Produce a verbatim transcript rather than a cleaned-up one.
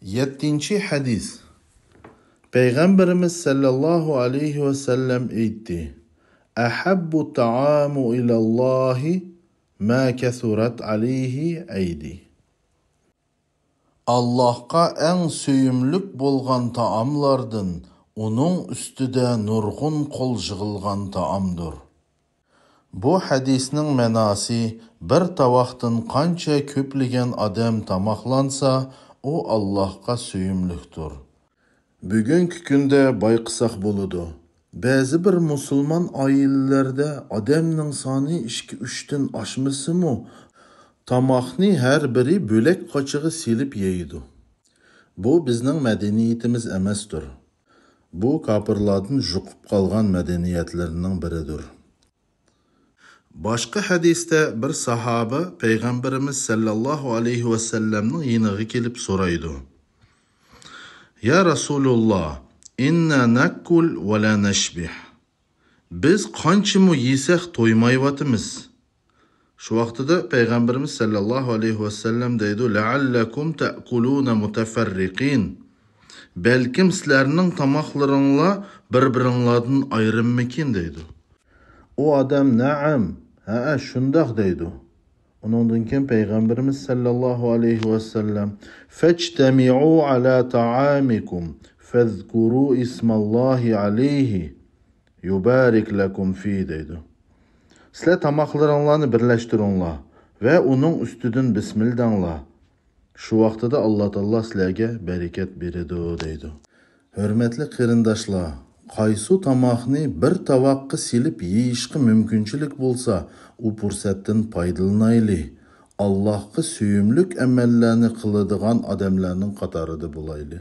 يەتتىنچى ھەدىس. پەيغەمبىرىمىز سەللەللاھۇ ئەلەيھى ۋەسەللەم ئېيتتى: «ئەھەببۇ تائامۇ ئىلەللاھى ما كەسۇرەت ئەلەيھى ئەيدى.» ئاللاھقا ئەڭ سۆيۈملۈك بولغان تائاملاردىن ئۇنىڭ ئۈستىدە نۇرغۇن قول يىغىلغان تائامدۇر. بۇ ھەدىسنىڭ مەناسى، بىر تاۋاقتىن قانچە كۆپلىگەن ئادەم تاماقلانسا، ئۇ ئاللاھقا سۆيۈملۈكتۇر. بۈگۈنكى كۈندە بايقىساق بولىدۇ، بەزى بىر مۇسۇلمان ئائىلىلەردە ئادەمنىڭ سانى ئىككى-ئۈچتىن ئاشمىسىمۇ، تاماقنى ھەر بىرى بۆلەك قاچىغا سېلىپ يەيدۇ. بۇ بىزنىڭ مەدەنىيىتىمىز ئەمەستۇر. بۇ كاپىرلاردىن يۇقۇپ قالغان مەدەنىيەتلىرىنىڭ بىرىدۇر. باشقا ھەدىستە بىر ساھابە پەيغەمبىرىمىز سەللەللاھۇ ئەلەيھى ۋەسەللەمنىڭ يېنىغا كېلىپ سورايدۇ: «يا رەسۇلۇللا، ئىننا نەككۇل ۋە لا نەشبىھ. بىز قانچىمۇ يېسەك تويمايۋاتىمىز.» شۇ ۋاقتىدا پەيغەمبىرىمىز سەللەللاھۇ ئەلەيھى ۋەسەللەم دەيدۇ: «لەئەللەكۇم تەئكۇلۇنە مۇتەفەررىقىن.» بەلكىم سىلەرنىڭ تاماقلىرىڭلار بىر-بىرىڭلاردىن ئايرىممىكىن دەيدۇ. ئۇ ئادەم نەئەم، ھەئە، شۇنداق دەيدۇ. ئۇنىڭدىن كېيىن پەيغەمبىرىمىز سەللەللاھۇ ئەلەيھى ۋەسەللەم: «فەجتەمىئۇ ئەلا تائامىكۇم فەزكۇرۇ ئىسماللاھى ئەلەيھى يۇبارىك لەكۇم فى» دەيدۇ. سىلەر تاماقلىرىڭلارنى بىرلەشتۈرۈڭلار ۋە ئۇنىڭ ئۈستىدىن بىسمىللا دەڭلار. شۇ ۋاقتىدا ئاللا تائالا سىلەرگە بەرىكەت بېرىدۇ دەيدۇ. ھۆرمەتلىك قېرىنداشلار، قايسى تاماقنى بىر تاۋاققا سېلىپ يېيىشقا مۇمكىنچىلىك بولسا، ئۇ پۇرسەتتىن پايدىلىنايلى. ئاللاھقا سۆيۈملۈك ئەمەللەرنى قىلىدىغان ئادەملەرنىڭ قاتارىدا بولايلى.